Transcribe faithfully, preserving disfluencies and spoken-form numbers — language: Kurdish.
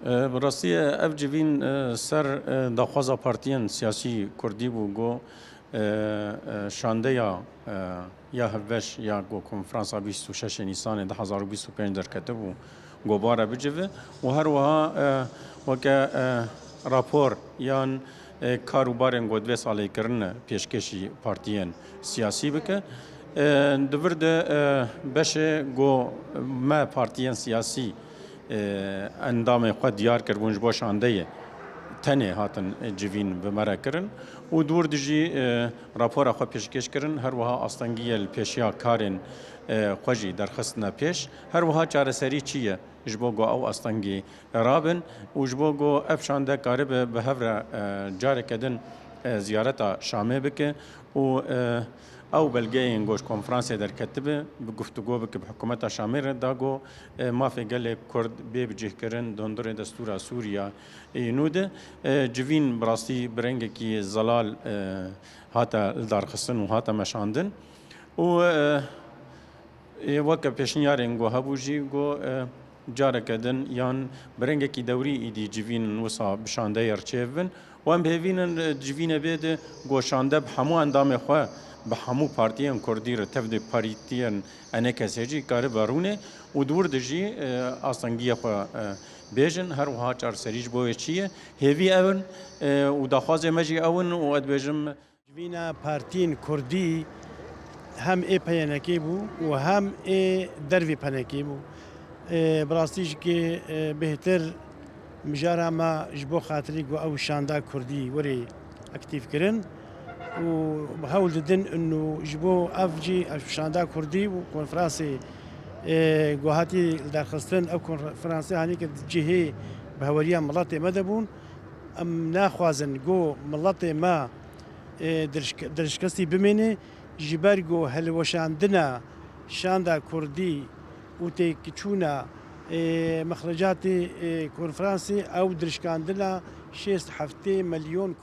E, bi rastî, e, ev civîn, e, ser, e, daxwaza partiyên siyasî kurdî bû, got, e, e, şandeya, e, ya hevbeş ya ku konferansa bîst û şeş Nîsanê du hezar û bîst û pênc derketibû, got, bare bicive û her wiha, e, weke, e, rapor yan, e, kar û barên ku divê salê kirine pêşkêşî partiyên siyasî bike. E, di vir de, e, beşê ku me partiyên siyasî, e, endamê xwe diyar kiribûn ji bo şandeyê tenê hatin civîn bi me re kirin û di wir de jî, e, rapora xwe pêşkêş kirin, her wiha astengiyê li pêşiya karên, e, xwe jî derxistine pêş. Her wiha çareserî çi ye ji bo ku ew astengî rabin û ji bo ku ev şande karibe bi hev re, e, careke din, e, ziyareta Şamê bike û, e, ew belgeyên ku ji konferansê derketibe bi guftûgo bike bi hikûmeta Şamê re da ku, e, mafê gelê Kurd bê bicihkirin di hundirê destûra Sûriya yê nû de, e, civîn bi rastî bi rengekî zelal, e, hate lidarxistin û hate meşandin. Û, e, ê, weke pêşniyarên ku hebû jî ku, e, careke din yan bi rengekî dewrî îdî civîn wisa bi şandeyê re çêbibin. Û em bi hêvî ne, e, civîne bê de ku şande bi hemû endamê xwe, bi hemû partiyên kurdî re tev de partiyên enekesê jî karibe rûnê û di wir de jî, e, astengiyê xwe, e, bêjin. Her wiha çareserî ji bo wê çi ye? Hêvî ew in, e, û daxwazê me jî ew in û ez dibêjim, Civîna partiyên kurdî hem ê P Y N K'ê bû û hem ê dervê P Y N K'ê bû. E, bi rastî jî kê, e, bêhtir mijara me ji bo xatirî ku ew şanda kurdî werê aktîf kirin û hewl didin û ji bo ev jî ev şanda kurdî û konferansê, e, ku hatî lidarxistin, ev konferansê hanî ke di cihê bi heweriya miletê me de bûn. Em naxwazin ku miletê me, e, dirişk-, dirişkestî bimêne, ji ber ku hilweşandina şanda kurdî û têkçûna, e, mexrecatê, e, konferansê ew dirişkandina şêst heftê milyon